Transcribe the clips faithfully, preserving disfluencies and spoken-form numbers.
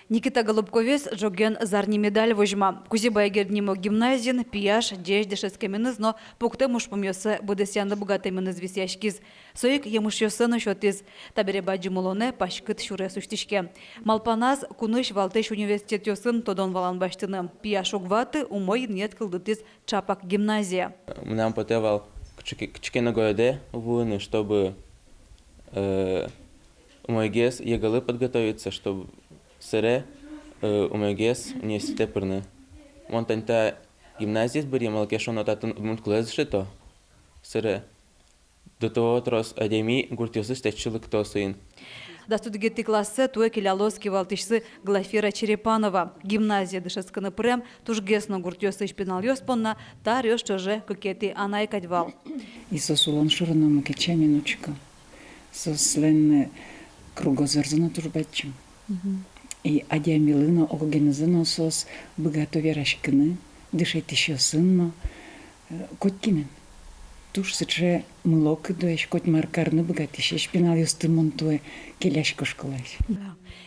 Никита Голубковез ӝоген зарни медаль возьма. Кузебай Герд нимо гимназиын пияш ӟеч дышетскеменыз но пуктэм ужпумъёссэ быдэсъяны быгатэменыз висъяськиз. Со ик емышъёссэ но сётӥз. Табере бадӟым улонэ паськыт сюрес усьтӥське. Малпаназ кунысь валтӥсь университетъёсын тодон-валан басьтыны. Пияш уг ваты, умой инъет кылдытӥз ӵапак гимназия. Мынам потэ вал кыӵе ке, кыӵе ке но городэ вуыны, чтобы, э, умойгес ЕГЭлы подготовиться, чтобы сэре, э, умойгес университетэ пырыны. Мон тани та гимназиез быръем, малы ке шуоно татын удмурт кылэз дышето. Сэре до того трос адями гуртъёсысь татчы лыкто соин. Дас одӥгетӥ классэ туэ келялоз кивалтӥсьсы Глафира Черепанова. Гимназие дышетскыны пырем тужгес но гуртъёсысь пиналъёс понна та аръёс ӵоже кыкетӥ анай кадь вал. И соос улон шоры но мукет сямен учко. Соослэн кругозорзы но туж бадӟым. И адямилы но, ог-огенызы но соос быгато вераськыны, дышетӥсьёсын но, э, котькинэн. Туж сыӵе мылокыдоесь, котьмар карыны быгатӥсесь пиналъёсты мон туэ келясько школаысь.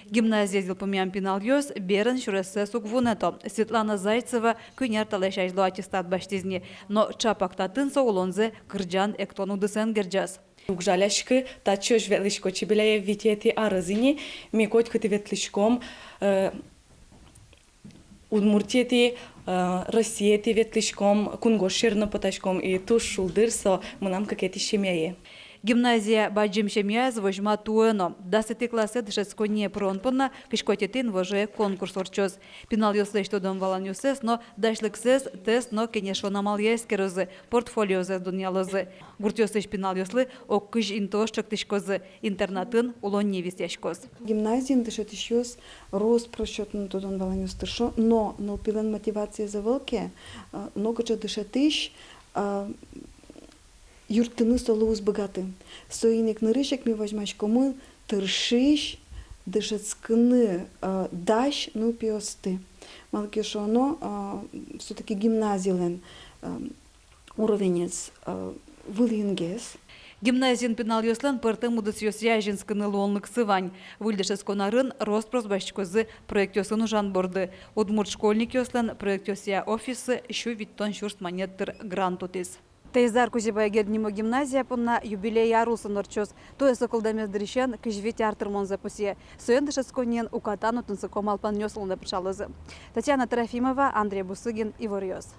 Гимназиез йылпумъям пиналъёс берен сюрессэс уг вунэто. Светлана Зайцева куинь ар талэсь азьло аттестат басьтӥз ни, но ӵапак татын со улонзэ кырӟан-эктон удысэн герӟаз. Уг жаляськы, татчы озь ветлӥсько, Чебеляев витетӥ арез ини, ми котькытӥ ветлӥськом, э, Удмуртиетӥ, э, Россиетӥ ветлӥськом, кунгож сьӧры но потаськом, и туж шулдыр со мынам кыкетӥ семьяе. Гимназия бадӟым семьяез возьма туэ но. Дасэтӥ классэ дышетсконние пырон понна кызь куатетӥ инвожое конкурс ортчоз. Пиналъёслэсь тодон-валанъёссэс но дасьлыксэс тест но кенешон амалъя эскерозы, портфолиозэс дунъялозы. Гуртъёсысь пиналъёслы ог кызь интыос ӵектӥськозы, интернатын улонни висъяськоз. Гимназиын дышетӥсьёс рос-прос сётыны тодон-валанъёс тыршо, но нылпилэн мотивациез ӧвӧл ке, а, нокыӵе дышетӥсь, а, юрттыны солы уз быгаты. Соин ик нырысь ик ми возьмаськомы тыршись, дышетскыны, а, дась нылпиосты. Малы ке шуоно, а, всё-таки гимназилэн, а, уровенез, э, вылынгес. Гимназиын пиналъёслэн пӧртэм удысъёсъя азинскыны луонлыксы вань. Выль дышетскон арын рос-прос басьтӥськозы проектъёсын ужан борды. Удмурт школьникъёслэн проектъёсъя офиссы сю витьтон сюрс манет тыр грант утӥз. Таиз ар Кузебай Герд нимо гимназия понна юбилей ар улсын ортчоз. Туэ со кылдэмез дырысен кызь вить ар тырмонзэ пусъе. Соин дышетсконниын уката но тунсыко малпанъёс улонэ пыӵалозы. Татьяна Трофимова, Андрей Бусыгин, «Иворъёс».